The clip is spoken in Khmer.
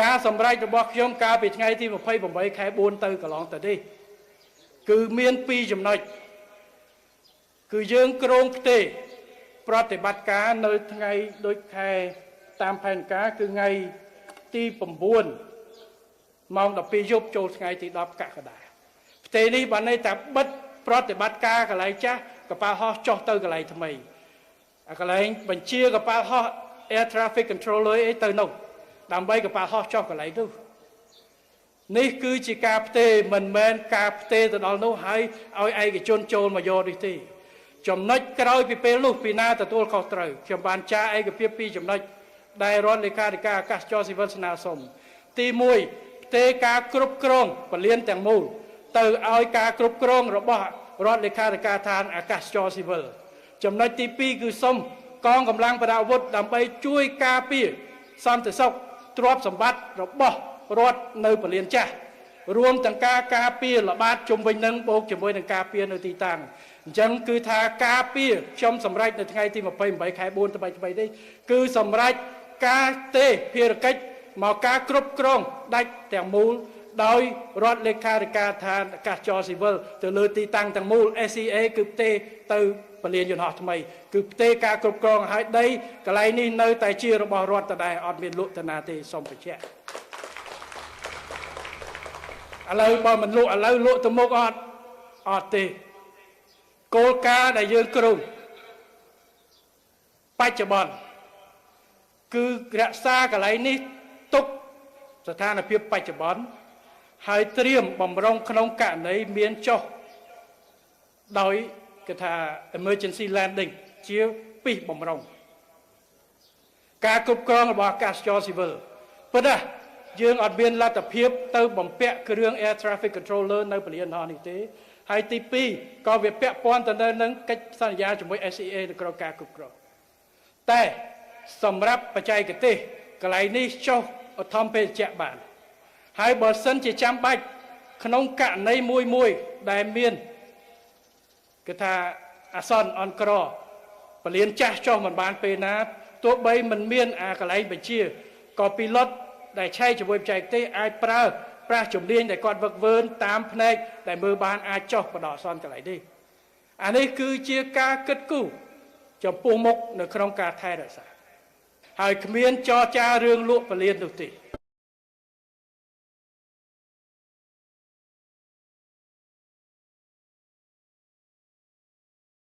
ការសម្រេចរបស់ខ្ញុំកាលពីថ្ងៃទី28ខែ4ទៅកន្លងទៅនេះគឺមាន2ចំណុចគឺយើងគ្រោងផ្ទេរប្រតិបត្តិការនៅថ្ងៃដូចខែតាមផែនការគឺថ្ងៃទី9ម៉ោង12យប់ចូលថ្ងៃទី10កក្កដាផ្ទេរនេះបានន័យថាបិទប្រតិបត្តិការកន្លែងចាស់កប៉ាល់ហោះចុះទៅកន្លែងថ្មីអាកន្លែងបញ្ជាកប៉ាល់ហោះ Air Traffic Controller អីទៅនោះដើម្បីកប៉ាល់ហោះចុះកន្លែងនោះនេះគឺជាការផ្ទេរមិនមែនការផ្ទេរទៅដល់នោះហើយឲ្យឯកជនចូលមកយកនេះទេចំណុចក្រោយពីពេលនោះពីណាទទួលខុសត្រូវខ្ញុំបានចារឯកភាពពីចំណុចដែលរដ្ឋលេខាធិការអាកាសចរស៊ីវិលស្នើសុំទី1ផ្ទេរការគ្រប់គ្រងពលានទាំងមូលទៅឲ្យការគ្រប់គ្រងរបស់រដ្ឋលេខាធិការដ្ឋានអាកាសចរស៊ីវិលចំណុចទី2គឺសុំកងកម្លាំងប្រដាប់អាវុធដើម្បីជួយការពារសន្តិសុខទ្រព្យសម្បត្តិរបស់រដ្ឋនៅពលានចាស់រួមទាំងការការពារល្បាតជុំវិញនឹងបូកជាមួយនឹងការពារនៅទីតាំងអញ្ចឹងគឺថាការពារខ្ញុំសម្រេចនៅថ្ងៃទី28ខែ4ថ្មីៗនេះគឺសម្រេចការទេភារកិច្ចមកការគ្រប់គ្រងដាច់ទាំងមូលដោយរដ្ឋលេខាធិការដ្ឋានអាកាសចរស៊ីវិលទៅលើទីតាំងទាំងមូល SCA គឺផ្ទេរទៅពលានយន្តហោះថ្មីគឺផ្ទេរការគ្រប់គ្រងឲ្យដីកន្លែងនេះនៅតែជារបស់រដ្ឋដដែលអត់មានលក់ទៅណាទេសូមបញ្ជាក់ឥឡូវបើមិនលក់ឥឡូវលក់ទៅមុខអត់ទេគោលការណ៍ដែលយើងគ្រោងបច្ចុប្បន្នគឺរក្សាកន្លែងនេះទុកស្ថានភាពបច្ចុប្បន្នហើយត្រៀមបំរុងក្នុងករណីមានចុះដោយគេថា emergency landing ជាពិសបំរុងការគ្រប់គ្រងរបស់អាកាសចរស៊ីវិលប៉ុន្តែយើងអត់មានលទ្ធភាពទៅបំពាក់គ្រឿង air traffic controller នៅពលានហោះនេះទេហើយទី2ក៏វាពាក់ព័ន្ធទៅនឹងកិច្ចសន្យាជាមួយ SCA នៅក្នុងការគ្រប់គ្រងតែសម្រាប់បច្ចេកទេសកន្លែងនេះចុះឧទ្ធម្ភាគចក្របានហើយបើសិនជាចាំបាច់ក្នុងករណីមួយដែលមានគេថាអាសន្នអន់ក្រពលានចាស់ចុះមិនបានពេលណាទោះបីមិនមានអាកន្លែងបញ្ជាក៏ពីឡុតដែលឆែកជាមួយបច្ចេកទេសអាចប្រើប្រាស់ជំនាញដែលគាត់វឹកវើតាមផ្នែកដែលមើលបានអាចចុះបដអសន្នកន្លែងនេះអានេះគឺជាការគិតគូរចំពោះមុខនៅក្នុងការថែរក្សាហើយគ្មានចរចារឿងលក់ពលាននោះទេ